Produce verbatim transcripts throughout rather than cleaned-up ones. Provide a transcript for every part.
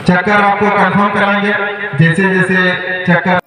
चक्कर आपको कंफर्म कराएंगे, जैसे जैसे चक्कर।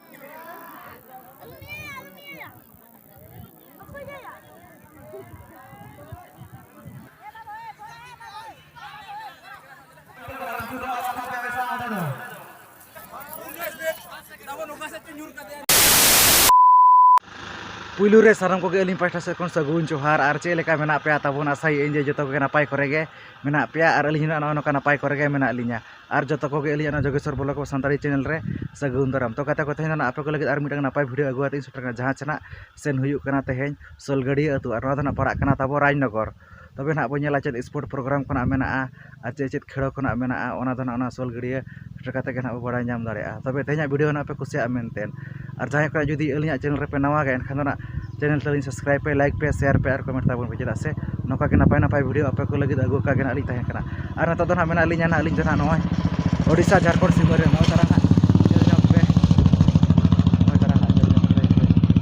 ᱯᱩᱭᱞᱩ ᱨᱮ ᱥᱟᱱᱟᱢ ᱠᱚᱜᱮ ᱟᱹᱞᱤᱧ ᱯᱟᱦᱴᱟ ᱥᱮᱫ ᱠᱷᱚᱱ ᱥᱟᱹᱜᱩᱱ ᱡᱚᱦᱟᱨ᱾ ᱟᱨ ᱪᱮᱫ ᱞᱮᱠᱟ ᱢᱮᱱᱟᱜ ᱯᱮᱭᱟ ᱛᱟᱵᱚᱱ? ᱟᱥᱟᱭᱟᱹᱧ ᱡᱮ ᱡᱚᱛᱚ ᱠᱚᱜᱮ ᱱᱟᱯᱟᱭ ᱠᱚᱨᱮ ᱜᱮ ᱢᱮᱱᱟᱜ ᱯᱮᱭᱟ ᱟᱨ ᱟᱹᱞᱤᱧ ᱦᱚᱸ ᱱᱚᱜᱼᱚ ᱱᱚᱝᱠᱟ ᱱᱟᱯᱟᱭ ᱠᱚᱨᱮ ᱜᱮ ᱢᱮᱱᱟᱜ ᱞᱤᱧᱟ᱾ ᱟᱨ ᱡᱚᱛᱚ ᱠᱚᱜᱮ ᱟᱹᱞᱤᱧᱟᱜ ᱱᱚᱣᱟ ᱡᱳᱜᱮᱥᱣᱚᱨ ᱵᱞᱚᱜ ᱥᱟᱱᱛᱟᱲᱤ ᱪᱮᱱᱮᱞ ᱨᱮ ᱥᱟᱹᱜᱩᱱ ᱫᱟᱨᱟᱢ᱾ ᱛᱚ ᱜᱟᱛᱮ ᱠᱚ, ᱛᱮᱦᱮᱧ ᱫᱚ ᱱᱟᱜ ᱟᱯᱮ ᱠᱚ ᱞᱟᱹᱜᱤᱫ ᱟᱨ ᱢᱤᱫᱴᱟᱝ ᱱᱟᱯᱟᱭ ᱵᱷᱤᱰᱤᱭᱳ ᱟᱹᱜᱩ ᱠᱟᱛᱮ ᱤᱧ ᱥᱮᱴᱮᱨ ᱠᱟᱱᱟ, ᱡᱟᱦᱟᱸ ᱪᱮ ᱱᱟᱜ ᱥᱮᱱ ᱦᱩᱭᱩᱜ ᱠᱟᱱᱟ ᱛᱮᱦᱮᱧ ᱥᱳᱞᱜᱟᱹᱲᱤᱭᱟᱹ ᱟᱹᱛᱩ, ᱟᱨ ᱱᱚᱣᱟ ᱫᱚ ᱱᱟᱜ ᱯᱟᱲᱟᱜ ᱠᱟᱱᱟ ᱛᱟᱵᱚ ᱨᱟᱡᱽᱱᱚᱜᱚᱨ᱾ ᱛᱚᱵᱮ ᱱᱟᱜ ᱵᱚᱱ ᱧᱮᱞᱟ ᱪᱮᱫ ᱥᱯᱳᱨᱴ ᱯᱨᱳᱜᱨᱟᱢ ᱠᱚ ᱱᱟᱜ ᱢᱮᱱᱟᱜᱼᱟ ᱟᱨ ᱪᱮᱫ ᱪᱮᱫ ᱠᱷᱮᱲᱚ ᱠᱚ ᱱᱟᱜ ᱢᱮᱱᱟᱜᱼᱟ, ᱚᱱᱟ ᱫᱚ ᱱᱟᱜ ᱚᱱᱟ ᱥᱳᱞᱜᱟᱹᱲᱤᱭᱟᱹ ᱥᱮᱴᱮᱨ ᱠᱟᱛᱮ ᱜᱮ ᱱᱟᱜ ᱵᱚ ᱵᱟᱲᱟᱭ ᱧᱟᱢ ᱫᱟᱲᱮᱭᱟᱜᱼᱟ᱾ ᱛᱚᱵᱮ ᱛᱮᱦᱮᱧᱟᱜ ᱵᱷᱤᱰᱤᱭᱳ ᱱᱟᱜ ᱯᱮ ᱠᱩᱥᱤᱭᱟᱜᱼᱟ ᱢᱮᱱᱛᱮ, ᱟᱨ ᱡᱟᱦᱟᱸᱭ ᱠᱚ ᱡᱩᱫᱤ ᱟᱹᱞᱤᱧᱟᱜ ᱪᱮᱱᱮᱞ ᱨᱮᱯᱮ ᱱᱟᱣᱟ ᱜᱮᱭᱟ, ᱮᱱᱠᱷᱟᱱ ᱫᱚ ᱱᱟᱜ ᱪᱮᱱᱮᱞ ᱛᱟᱹᱞᱤᱧ ᱥᱟᱵᱥᱠᱨᱟᱭᱤᱵᱽ ᱯᱮ, ᱞᱟᱭᱤᱠ ᱯᱮ, ᱥᱮᱭᱟᱨ ᱯᱮ ᱟᱨ ᱠᱚᱢᱮᱱᱴ ᱛᱟᱵᱚᱱ ᱯᱮ, ᱪᱮᱫᱟᱜ ᱥᱮ ᱱᱚᱝᱠᱟ ᱜᱮ ᱱᱟᱯᱟᱭ ᱱᱟᱯᱟᱭ ᱵᱷᱤᱰᱤᱭᱳ ᱟᱯᱮ ᱠᱚ ᱞᱟᱹᱜᱤᱫ ᱟᱹᱜᱩ ᱠᱟᱜ ᱜᱮ ᱱᱟᱜ ᱞᱤᱧ ᱛᱟᱦᱮᱸ ᱠᱟᱱᱟ᱾ ᱟᱨ ᱱᱤᱛᱚᱜ ᱫᱚ ᱱᱟᱜ ᱢᱮᱱᱟᱜ ᱞᱤᱧᱟ ᱱᱟᱜ ᱟᱹᱞᱤᱧ ᱫᱚ ᱱᱟᱜ ᱱᱚᱜᱼᱚᱭ ᱳᱰᱤᱥᱟ ᱡᱷᱟᱲᱠᱷᱚᱸᱰ ᱥᱤᱢᱟᱹ ᱨᱮ, ᱱᱚᱜᱼᱚᱭ ᱛᱟᱨᱟ ᱱᱟᱜ ᱧᱮᱞ ᱧᱚᱜ ᱯᱮ, ᱱᱚᱜᱼᱚᱭ ᱛᱟᱨᱟ ᱱᱟᱜ ᱧᱮᱞ ᱧᱚᱜ ᱯᱮ᱾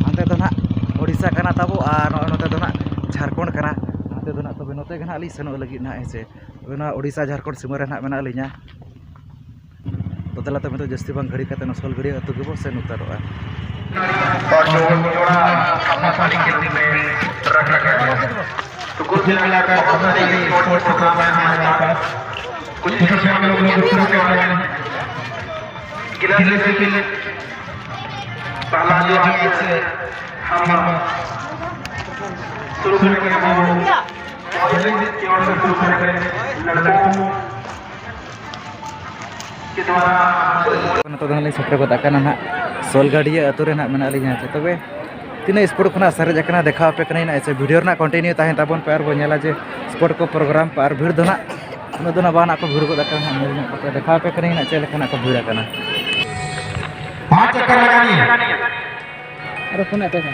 ᱦᱟᱱᱛᱮ ᱫᱚ ᱱᱟᱜ ᱳᱰᱤᱥᱟ ᱠᱟᱱᱟ ᱛᱟᱵᱚ ᱟᱨ ᱱᱚᱜᱼᱚᱭ ᱱᱚᱛᱮ ᱫᱚ ᱱᱟᱜ ᱡᱷᱟᱲᱠᱷᱚᱸᱰ ᱠᱟᱱᱟ᱾ ᱦᱟᱱᱛᱮ ᱫᱚ ᱱᱟᱜ ᱛᱚᱵᱮ ᱱᱚᱛᱮ ᱜᱮ ᱱᱟᱜ ᱞᱤᱧ ᱥᱮᱱᱚᱜ ᱞᱟᱹᱜᱤᱫ ᱱᱟᱜ, ᱦᱮᱸ ᱥᱮ᱾ ᱛᱚᱵᱮ ᱱᱚᱣᱟ ᱳᱰᱤᱥᱟ ᱡᱷᱟᱲᱠᱷᱚᱸᱰ ᱥᱤᱢᱟᱹ ᱨᱮ ᱱᱟᱜ ᱢᱮᱱᱟᱜ ᱞᱤᱧᱟ᱾ ᱛᱚ ᱫᱮᱞᱟ ᱛᱚᱵᱮ ᱱᱤᱛᱚᱜ ᱡᱟᱹᱥᱛᱤ ᱵᱟᱝ ᱜᱷᱟᱹᱲᱤ ᱠᱟᱛᱮ ᱱᱚᱣᱟ ᱥᱳᱞᱜᱟᱹᱲᱤᱭᱟᱹ ᱟᱹᱛᱩ ᱜᱮᱵᱚ ᱥᱮᱱ ᱩᱛᱟᱹᱨᱚᱜᱼᱟ᱾ तो कुल मिलाकर बहुत सारे स्पोर्ट्स के प्रोग्राम हैं हमारे यहाँ पर। कुछ हम लोग शुरू करने वाले हैं। गिला से पहला जो हम शुरू करेंगे वो की ओर से शुरू करेंगे। लड़कों के द्वारा। ᱱᱤᱛᱚᱜ ᱫᱚ ᱦᱟᱸᱜ ᱞᱤᱧ ᱥᱮᱴᱮᱨ ᱜᱚᱫ ᱟᱠᱟᱱᱟ ᱱᱟᱦᱟᱜ ᱥᱳᱞᱜᱟᱹᱲᱤᱭᱟᱹ ᱟᱹᱛᱩ ᱨᱮ ᱱᱟᱦᱟᱜ ᱢᱮᱱᱟᱜ ᱞᱤᱧᱟ᱾ ᱛᱚᱵᱮ ᱛᱤᱱᱟᱹᱜ ᱥᱯᱳᱨᱴ ᱠᱷᱚᱱᱟᱜ ᱥᱟᱨᱮᱡ ᱟᱠᱟᱱᱟ ᱫᱮᱠᱷᱟᱣ ᱟᱯᱮ ᱠᱟᱹᱱᱟᱹᱧ ᱱᱟᱦᱟᱜ, ᱥᱮ ᱵᱷᱤᱰᱤᱭᱳ ᱨᱮᱱᱟᱜ ᱠᱚᱱᱴᱤᱱᱤᱭᱩ ᱛᱟᱦᱮᱱ ᱛᱟᱵᱚᱱ ᱯᱮ ᱟᱨ ᱵᱚᱱ ᱧᱮᱞᱟ ᱡᱮ ᱥᱯᱳᱨᱴ ᱠᱚ ᱯᱨᱳᱜᱨᱟᱢ ᱠᱚ ᱟᱨ ᱵᱷᱤᱲ ᱫᱚ ᱱᱟᱦᱟᱜ ᱩᱱᱟᱹᱜ ᱫᱚ ᱱᱟᱦᱟᱜ ᱵᱟᱝ ᱱᱟᱦᱟᱜ ᱠᱚ ᱵᱷᱤᱲ ᱜᱚᱫ ᱟᱠᱟᱱᱟ ᱱᱟᱦᱟᱜ, ᱧᱮᱞ ᱧᱚᱜ ᱠᱟᱛᱮ ᱫᱮᱠᱷᱟᱣ ᱟᱯᱮ ᱠᱟᱹᱱᱟᱹᱧ ᱱᱟᱦᱟᱜ ᱪᱮᱫ ᱞᱮᱠᱟ ᱱᱟᱦᱟᱜ ᱠᱚ ᱵᱷᱤᱲ ᱟᱠᱟᱱᱟ᱾ पांच चक्कर लगानी है। अरे कौन आता था?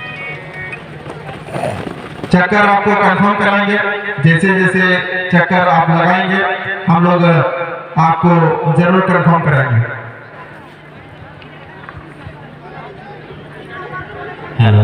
चक्कर आपको कंफर्म कराएंगे। जैसे जैसे चक्कर आप लगाएंगे, हम लोग आपको जरूर कंफर्म कराएंगे। हेलो।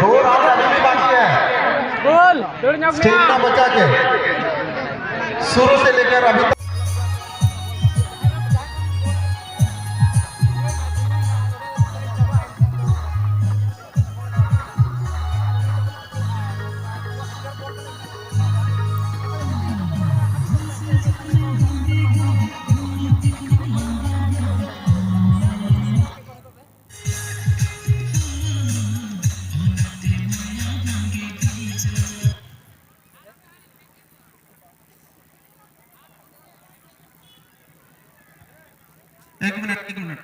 दौड़ आज अभी भी बाकी है। स्टेमिना बचा के शुरू से लेकर अभी तक। एक मिनट, एक मिनट।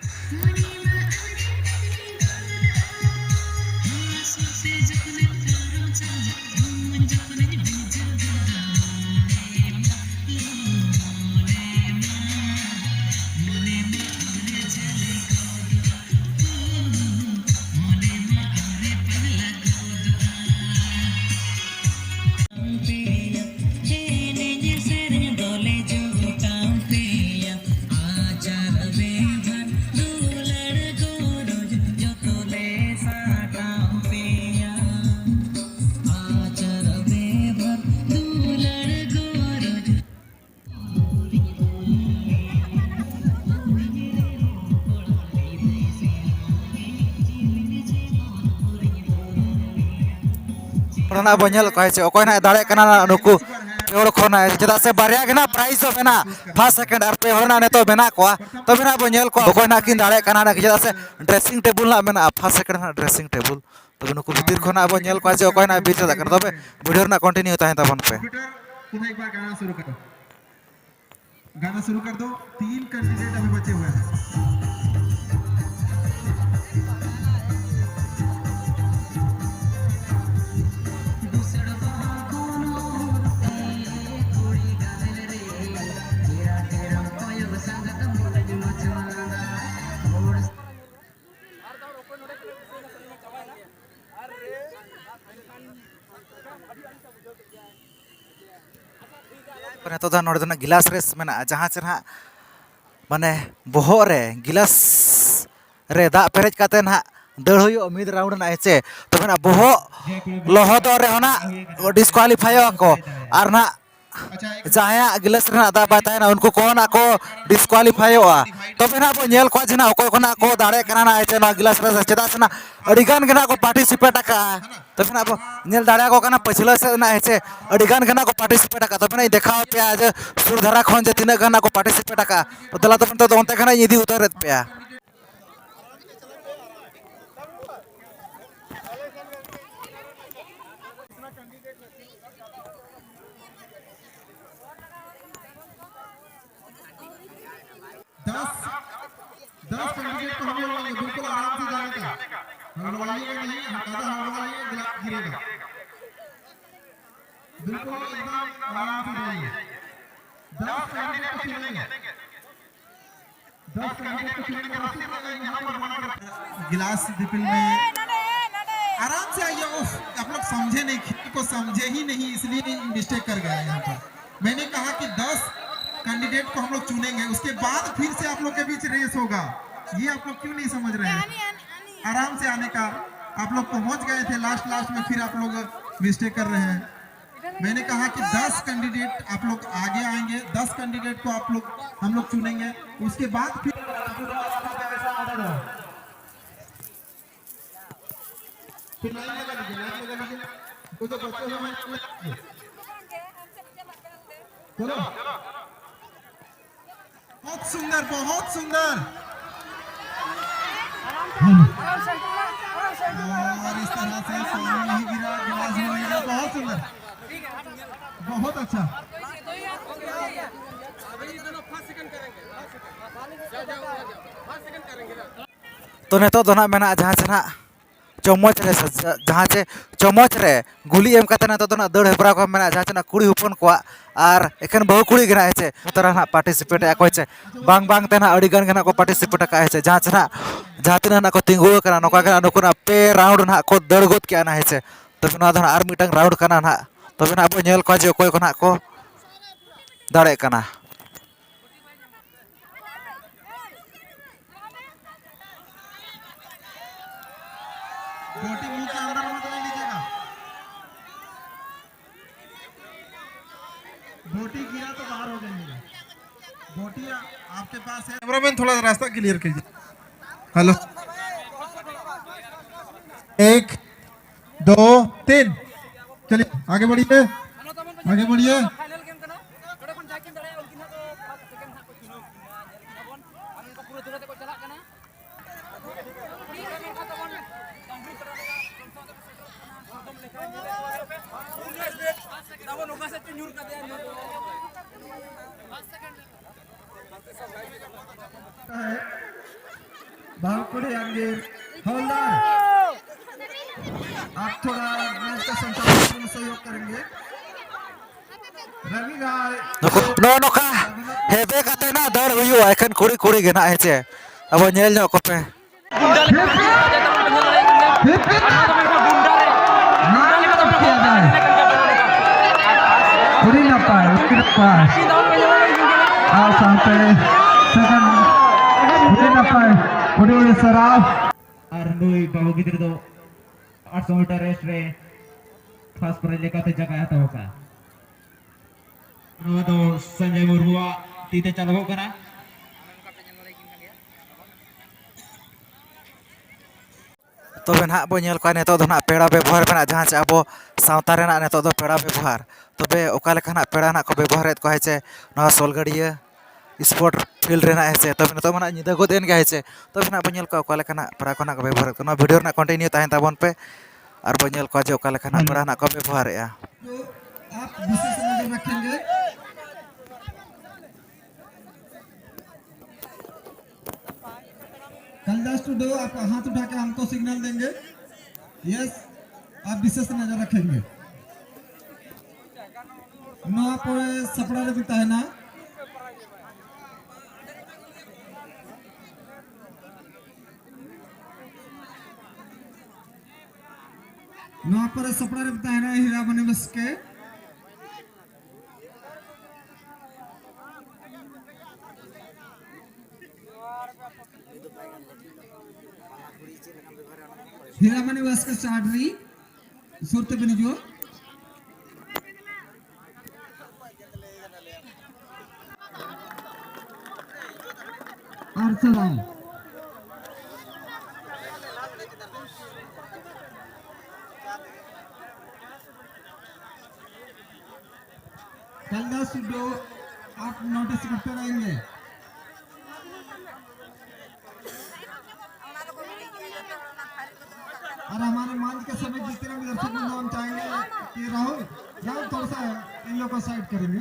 ᱟᱵᱚ ᱧᱮᱞ ᱠᱚᱣᱟ ᱪᱮ ᱚᱠᱚᱭ ᱱᱟᱜ ᱫᱟᱲᱮᱭᱟᱜ ᱠᱟᱱᱟ ᱱᱩᱠᱩ ᱯᱮ ᱦᱚᱲ ᱠᱷᱚᱱ ᱱᱟᱜ, ᱪᱮᱫᱟᱜ ᱥᱮ ᱵᱟᱨᱭᱟ ᱜᱮ ᱱᱟᱜ ᱯᱨᱟᱭᱤᱡᱽ ᱫᱚ ᱢᱮᱱᱟᱜᱼᱟ, ᱯᱷᱟᱥᱴ ᱥᱮᱠᱮᱱᱰ ᱟᱨ ᱯᱮ ᱦᱚᱲ ᱱᱟᱜ ᱱᱤᱛᱚᱜ ᱢᱮᱱᱟᱜ ᱠᱚᱣᱟ᱾ ᱛᱚᱵᱮ ᱱᱟᱜ ᱵᱚ ᱧᱮᱞ ᱠᱚᱣᱟ ᱚᱠᱚᱭ ᱱᱟᱜ ᱠᱤᱱ ᱫᱟᱲᱮᱭᱟᱜ ᱠᱟᱱᱟ ᱱᱟᱜ, ᱪᱮᱫᱟᱜ ᱥᱮ ᱰᱨᱮᱥᱤᱝ ᱴᱮᱵᱩᱞ ᱱᱟᱜ ᱢᱮᱱᱟᱜᱼᱟ, ᱯᱷᱟᱥᱴ ᱥᱮᱠᱮᱱᱰ ᱱᱟᱜ ᱰᱨᱮᱥᱤᱝ ᱴᱮᱵᱩᱞ᱾ ᱛᱚᱵᱮ ᱱᱩᱠᱩ ᱵᱷᱤᱛᱤᱨ ᱠᱷᱚᱱ ᱱᱟᱜ ᱵᱚ ᱧᱮᱞ ᱠᱚᱣᱟ ᱡᱮ ᱚᱠᱚᱭ ᱱᱟᱜ ᱵᱤᱨ ᱪᱟᱞᱟᱜ ᱠᱟᱱᱟ᱾ ᱛᱚᱵᱮ ᱵᱷᱤᱰᱤᱭᱳ ᱨᱮᱱᱟᱜ ᱠᱚᱱᱴᱤᱱᱤᱭᱩ ᱛᱟᱦᱮᱱ ᱛᱟᱵᱚᱱ ᱯᱮ᱾ गाना शुरू कर दो। तीन कैंडिडेट अभी बचे हुए हैं। ᱱᱤᱛᱚᱜ ᱫᱚ ᱱᱚᱰᱮ ᱫᱚ ᱱᱟᱜ ᱜᱤᱞᱟᱥ ᱨᱮᱥ ᱢᱮᱱᱟᱜᱼᱟ, ᱡᱟᱦᱟᱸ ᱪᱮ ᱱᱟᱦᱟᱜ ᱢᱟᱱᱮ ᱵᱚᱦᱚᱜ ᱨᱮ ᱜᱤᱞᱟᱥ ᱨᱮ ᱫᱟᱜ ᱯᱮᱨᱮᱡ ᱠᱟᱛᱮ ᱱᱟᱦᱟᱜ ᱫᱟᱹᱲ ᱦᱩᱭᱩᱜᱼᱟ ᱢᱤᱫ ᱨᱟᱣᱩᱱᱰ ᱨᱮᱱᱟᱜ, ᱦᱮᱸ ᱪᱮ? ᱛᱚᱵᱮ ᱱᱟᱜ ᱵᱚᱦᱚᱜ ᱞᱚᱦᱚᱫᱚᱜ ᱨᱮᱦᱚᱸ ᱱᱟᱜ ᱰᱤᱥᱠᱣᱟᱞᱤᱯᱷᱟᱭᱚᱜᱼᱟ ᱠᱚ, ᱟᱨ ᱱᱟᱜ ᱡᱟᱦᱟᱸᱭᱟᱜ ᱜᱤᱞᱟᱥ ᱨᱮᱱᱟᱜ ᱫᱟᱜ ᱵᱟᱭ ᱛᱟᱦᱮᱱᱟ ᱩᱱᱠᱩ ᱠᱚᱦᱚᱸ ᱱᱟᱜ ᱠᱚ ᱰᱤᱥᱠᱣᱟᱞᱤᱯᱷᱟᱭᱚᱜᱼᱟ᱾ ᱛᱚᱵᱮ ᱱᱟᱜ ᱵᱚ ᱧᱮᱞ ᱠᱚᱣᱟ ᱡᱮ ᱱᱟᱜ ᱚᱠᱚᱭ ᱠᱚ ᱱᱟᱜ ᱠᱚ ᱫᱟᱲᱮᱭᱟᱜ ᱠᱟᱱᱟ ᱱᱟᱜ, ᱦᱮᱸ ᱪᱮ? ᱱᱚᱣᱟ ᱜᱤᱞᱟᱥ ᱨᱮᱥ ᱪᱮᱫᱟᱜ ᱥᱮ ᱱᱟᱜ ᱟᱹᱰᱤ ᱜᱟᱱ ᱜᱮ ᱱᱟᱜ ᱠᱚ ᱯᱟᱨᱴᱤᱥᱤᱯᱮᱴ ᱟᱠᱟᱜᱼᱟ᱾ ᱛᱚᱵᱮ ᱱᱟᱜ ᱵᱚ ᱧᱮᱞ ᱫᱟᱲᱮᱭᱟᱠᱚ ᱠᱟᱱᱟ ᱯᱟᱹᱪᱷᱞᱟᱹ ᱥᱮᱫ ᱨᱮᱱᱟᱜ, ᱦᱮᱸ ᱪᱮ, ᱟᱹᱰᱤ ᱜᱟᱱ ᱜᱮ ᱱᱟᱜ ᱠᱚ ᱯᱟᱨᱴᱤᱥᱤᱯᱮᱴ ᱟᱠᱟᱫ᱾ ᱛᱚᱵᱮ ᱱᱟᱜ ᱤᱧ ᱫᱮᱠᱷᱟᱣ ᱟᱯᱮᱭᱟ ᱡᱮ ᱥᱩᱨ ᱫᱷᱟᱨᱟ ᱠᱷᱚᱱ ᱡᱮ ᱛᱤᱱᱟᱹᱜ ᱜᱟᱱ ᱱᱟᱜ ᱠᱚ ᱯᱟᱨᱴᱤᱥᱤᱯᱮᱴ ᱟᱠᱟᱫ᱾ ᱛᱚ ᱫᱮᱞᱟ ᱛᱚᱵᱮ ᱱᱤᱛᱚᱜ ᱫᱚ ᱚᱱᱛᱮ ᱠᱷᱚᱱᱟᱜ ᱤᱧ ᱤᱫᱤ ᱩᱛᱟᱹᱨᱮᱫ ᱯᱮᱭᱟ᱾ दस, दस कैंडिडेट को हम लोग लाएंगे, बिल्कुल आराम से जाने का। हड़बड़ाइएगा नहीं, ज़्यादा हड़बड़ाइएगा, गिला-, गिरेगा। बिल्कुल एकदम आराम से जाइए। दस कैंडिडेट को चुनेंगे। दस कैंडिडेट को चुनेंगे, रस्सी बांधेंगे, यहाँ पर बना कर गिलास रिफिल में। आराम से आइए। उफ, आप लोग समझे नहीं, खेल को समझे ही नहीं, इसलिए मिस्टेक कर गया यहाँ पर। मैंने कहा कि दस कैंडिडेट को हम लोग चुनेंगे, उसके बाद फिर से आप लोग के बीच रेस होगा। ये आप लोग क्यों नहीं समझ रहे हैं? आराम से आने का। आप लोग पहुंच गए थे लास्ट, लास्ट में फिर आप लोग मिस्टेक कर रहे हैं। मैंने कहा कि दस कैंडिडेट आप लोग आगे आएंगे, दस कैंडिडेट को आप लोग, हम लोग चुनेंगे, उसके बाद फिर फिर लाइन लगा लीजिए, लाइन लगा लीजिए। वो तो बच्चे लोग हैं। चलो। बहुत सुंदर, बहुत सुंदर। और इस तरह से सामने ही गिरा, गिलास में गिरा, बहुत सुंदर, बहुत अच्छा। ᱛᱚ, ᱱᱤᱛᱚᱜ ᱫᱚ ᱱᱟᱜ ᱢᱮᱱᱟᱜᱼᱟ ᱡᱟᱦᱟᱸ ᱪᱮ ᱱᱟᱜ ᱪᱚᱢᱚᱪ ᱨᱮ ᱥᱮ ᱡᱟᱦᱟᱸ ᱪᱮ ᱪᱚᱢᱚᱪ ᱨᱮ ᱜᱩᱞᱤ ᱮᱢ ᱠᱟᱛᱮ ᱱᱤᱛᱚᱜ ᱫᱚ ᱱᱟᱜ ᱫᱟᱹᱲ ᱦᱮᱯᱨᱟᱣ ᱠᱚ ᱢᱮᱱᱟᱜᱼᱟ, ᱡᱟᱦᱟᱸ ᱪᱮ ᱱᱟᱜ ᱠᱩᱲᱤ ᱦᱚᱯᱚᱱ ᱠᱚᱣᱟᱜ ᱟᱨ ᱮᱠᱷᱮᱱ ᱵᱟᱹᱦᱩ ᱠᱩᱲᱤ ᱜᱮ ᱱᱟᱜ ᱦᱮᱸ ᱪᱮ ᱱᱮᱛᱟᱨ ᱱᱟᱜ ᱯᱟᱨᱴᱤᱥᱤᱯᱮᱴ ᱮᱫᱼᱟ ᱠᱚ ᱦᱮᱸ ᱪᱮ, ᱵᱟᱝ ᱵᱟᱝ ᱛᱮ ᱱᱟᱜ ᱟᱹᱰᱤ ᱜᱟᱱ ᱜᱮ ᱱᱟᱜ ᱠᱚ ᱯᱟᱨᱴᱤᱥᱤᱯᱮᱴ ᱟᱠᱟᱫᱼᱟ ᱦᱮᱸ ᱪᱮ, ᱡᱟᱦᱟᱸ ᱪᱮ ᱱᱟᱜ ᱡᱟᱦᱟᱸ ᱛᱤᱱᱟᱹᱜ ᱱᱟᱜ ᱠᱚ ᱛᱤᱸᱜᱩ ᱟᱠᱟᱱᱟ ᱱᱚᱝᱠᱟ ᱜᱮ ᱱᱟᱜ ᱱᱩᱠᱩ ᱱᱟᱜ ᱯᱮ ᱨᱟᱣᱩᱱᱰ ᱱᱟᱜ ᱠᱚ ᱫᱟᱹᱲ ᱜᱚᱫ ᱠᱮᱜᱼᱟ ᱱᱟᱜ ᱦᱮᱸ ᱪᱮ᱾ ᱛᱚᱵᱮ ᱱᱚᱣᱟ ᱫᱚ ᱱᱟᱜ ᱟᱨ ᱢᱤᱫᱴᱟᱝ ᱨᱟᱣᱩᱱᱰ ᱠᱟᱱᱟ ᱱᱟᱜ, ᱛᱚᱵᱮ ᱱᱟᱜ ᱵᱚ ᱧᱮᱞ ᱠᱚᱣᱟ ᱡᱮ ᱚᱠᱚᱭ ᱠᱚ ᱱᱟᱜ ᱠᱚ ᱫᱟᱲᱮᱜ ᱠᱟᱱᱟ᱾ गोटी मुंह के अंदर मत ले लीजिएगा। गोटी गिरा तो बाहर हो जाइएगा। गोटी आपके पास है। कैमरामैन, थोड़ा रास्ता क्लियर कीजिए। हेलो, एक, दो, तीन। चलिए, आगे बढ़िए, आगे बढ़िए। बाहुकुड़े अंगीर हवलदार, आप थोड़ा मैच का संचालन में सहयोग करेंगे। ᱱᱩᱠᱩ ᱱᱚᱜᱼᱚ ᱱᱚᱝᱠᱟ ᱦᱮᱵᱮ ᱠᱟᱛᱮ ᱱᱟᱜ ᱫᱟᱹᱲ ᱦᱩᱭᱩᱜᱼᱟ, ᱮᱠᱷᱮᱱ ᱠᱩᱲᱤ ᱠᱩᱲᱤ ᱜᱮ ᱱᱟᱜ, ᱦᱮᱸ ᱪᱮ? ᱟᱵᱚ ᱧᱮᱞ ᱧᱚᱜ ᱠᱚᱯᱮ᱾ ᱟᱹᱰᱤ ᱱᱟᱯᱟᱭ, ᱟᱹᱰᱤ ᱱᱟᱯᱟᱭ᱾ ᱟᱨ ᱥᱟᱶᱛᱮ ᱥᱮᱠᱮᱱᱰ, ᱟᱹᱰᱤ ᱱᱟᱯᱟᱭ, ᱟᱹᱰᱤ ᱟᱹᱰᱤ ᱥᱟᱨᱦᱟᱣ᱾ ᱟᱨ ᱱᱩᱭ ᱵᱟᱹᱵᱩ ᱜᱤᱫᱽᱨᱟᱹ ᱫᱚ ᱟᱴᱥᱚ ᱢᱤᱴᱟᱨ ᱨᱮᱥ ᱨᱮ ᱯᱷᱟᱥᱴ ᱯᱨᱟᱭᱤᱡᱽ ᱞᱮᱠᱟᱛᱮ ᱡᱟᱭᱜᱟᱭ ᱦᱟᱛᱟᱣ ᱟᱠᱟᱫᱼᱟ᱾ ᱱᱚᱣᱟ ᱫᱚ ᱥᱚᱧᱡᱚᱭ ᱢᱩᱨᱢᱩᱣᱟᱜ ᱛᱤ ᱛᱮ ᱪᱟᱞᱚᱜᱚᱜ ᱠᱟᱱᱟ᱾ ᱛᱚᱵᱮ ᱱᱟᱦᱟᱜ ᱵᱚ ᱧᱮᱞ ᱠᱚᱣᱟ ᱱᱤᱛᱚᱜ ᱫᱚ ᱱᱟᱦᱟᱜ ᱯᱮᱲᱟ ᱵᱮᱵᱚᱦᱟᱨ ᱢᱮᱱᱟᱜᱼᱟ, ᱡᱟᱦᱟᱸ ᱪᱮ ᱟᱵᱚ ᱥᱟᱶᱛᱟ ᱨᱮᱱᱟᱜ ᱱᱤᱛᱚᱜ ᱫᱚ ᱯᱮᱲᱟ ᱵᱮᱵᱚᱦᱟᱨ᱾ ᱛᱚᱵᱮ ᱚᱠᱟ ᱞᱮᱠᱟ ᱱᱟᱦᱟᱜ ᱯᱮᱲᱟ ᱱᱟᱦᱟᱜ ᱠᱚ ᱵᱮᱵᱚᱦᱟᱨᱮᱫ ᱠᱚᱣᱟ ᱦᱮᱸ ᱪᱮ ᱱᱚᱣᱟ ᱥᱳᱞᱜᱟᱹᱲᱤᱭᱟᱹ ᱥᱯᱳᱨᱴ ᱯᱷᱤᱞᱰ ᱨᱮ ᱱᱟᱦᱟᱜ ᱦᱮᱸ ᱪᱮ? ᱛᱚᱵᱮ ᱱᱤᱛᱚᱜ ᱢᱟ ᱱᱟᱦᱟᱜ ᱧᱤᱫᱟᱹ ᱜᱚᱫ ᱮᱱ ᱜᱮᱭᱟ ᱦᱮᱸ ᱪᱮ? ᱛᱚᱵᱮ ᱱᱟᱦᱟᱜ ᱵᱚ ᱧᱮᱞ ᱠᱚᱣᱟ ᱚᱠᱟ ᱞᱮᱠᱟ ᱱᱟᱦᱟᱜ ᱯᱮᱲᱟ ᱠᱚ ᱱᱟᱦᱟᱜ ᱠᱚ ᱵᱮᱵᱚᱦᱟᱨᱮᱫ ᱠᱚᱣᱟ᱾ ᱱᱚᱣᱟ ᱵᱷᱤᱰᱤᱭᱳ ᱨᱮᱱᱟᱜ ᱠᱚᱱᱴᱤᱱᱤᱭᱩ ᱛᱟᱦᱮᱱ ᱛᱟᱵᱚᱱ ᱯᱮ ᱟᱨ ᱵᱚ ᱧᱮᱞ ᱠᱚᱣᱟ ᱡᱮ ᱚᱠᱟ ᱞᱮᱠᱟ ᱱᱟᱦᱟᱜ ᱯᱮᱲᱟ ᱱᱟᱦᱟᱜ ᱠᱚ ᱵᱮᱵᱚᱦᱟᱨᱮᱫᱼᱟ᱾ तो आप विशेष नजर रखेंगे। कालिदास टुडू, आप हाथ उठा के हमको सिग्नल देंगे। यस, आप विशेष नजर रखेंगे। ᱱᱚᱣᱟ ᱯᱚᱨᱮ ᱥᱟᱯᱲᱟᱣ ᱨᱮ ᱛᱟᱦᱮᱱᱟ ᱱᱚᱣᱟ ᱯᱚᱨᱮ ᱥᱟᱯᱲᱟᱣ ᱨᱮ ᱛᱟᱦᱮᱱᱟ ᱦᱤᱨᱟᱢᱚᱱᱤ ᱵᱟᱥᱠᱮ᱾ ᱦᱤᱨᱟᱢᱚᱱᱤ ᱵᱟᱥᱠᱮ ᱪᱟᱴᱨᱤ ᱥᱩᱨ ᱛᱮᱵᱤᱱ ᱦᱤᱡᱩᱜᱼᱟ᱾ ᱟᱨ ᱪᱟᱞᱟᱣ᱾ कालिदास टुडू, आप नोटिस करते रहेंगे। और हमारे मंच के सभी जितने भी दर्शक बंधु, हम चाहेंगे कि राहुल, राहुल थोड़ा सा इन लोग को साइड करेंगे।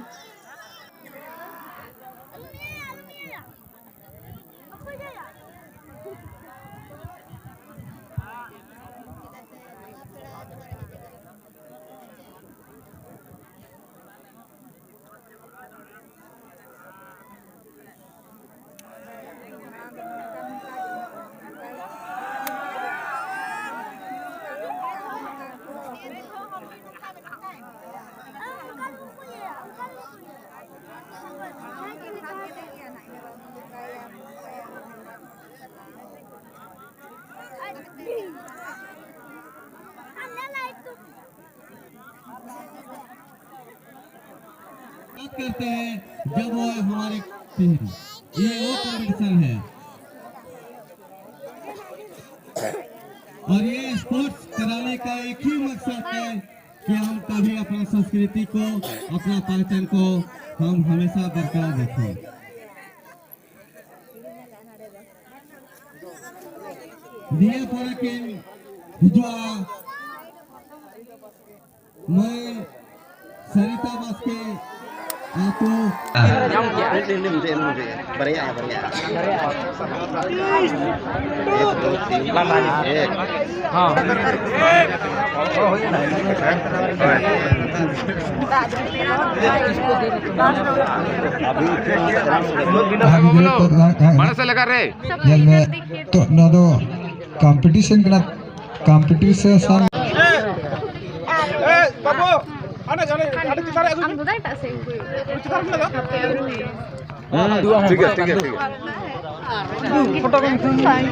बात करते हैं जब वो हमारे पीढ़ी, ये वो कंपटीशन है। और ये स्पोर्ट्स कराने का एक ही मकसद है कि हम कभी अपना संस्कृति को, अपना पहचान को हम हमेशा बरकरार रखें। ᱱᱤᱭᱟᱹ ᱯᱚᱨᱮ ᱠᱤᱱ ᱦᱤᱡᱩᱜᱼᱟ ᱢᱟᱹᱭ ᱥᱟᱨᱤᱛᱟ ᱵᱟᱥᱠᱮ, ᱟᱹᱛᱩ᱾ ᱵᱟᱨᱭᱟ, ᱵᱟᱨᱭᱟ᱾ ᱮᱠ, ᱫᱩ, ᱛᱤᱱ, ᱮᱠ᱾ ᱢᱟᱲᱟᱝ ᱥᱮᱫ ᱞᱟᱜᱟ ᱨᱮ᱾ ᱧᱮᱞ ᱢᱮ, ᱛᱚ, ᱱᱚᱣᱟ ᱫᱚ ᱠᱚᱢᱯᱤᱴᱤᱥᱚᱱ ᱠᱟᱱᱟ, ᱠᱚᱢᱯᱤᱴᱤᱥᱚᱱ᱾ ᱮ, ᱵᱟᱹᱵᱩ, ᱦᱟᱸᱰᱮ, ᱦᱟᱸᱰᱮ ᱪᱮᱛᱟᱱ ᱨᱮ ᱟᱹᱜᱩᱭ ᱢᱮ᱾ ᱟᱢ ᱫᱚ ᱫᱟᱭ ᱴᱟᱜ ᱥᱮ ᱩᱱᱠᱩ? ᱪᱮᱛᱟᱱ ᱨᱮ ᱢᱮᱱᱟᱜ ᱫᱚ᱾ ᱦᱩᱸ, ᱴᱷᱤᱠ ᱜᱮᱭᱟ, ᱴᱷᱤᱠ ᱜᱮᱭᱟ, ᱴᱷᱤᱠ ᱜᱮᱭᱟ᱾ ᱯᱷᱳᱴᱳ ᱠᱚ ᱢᱤᱫᱴᱟᱝ᱾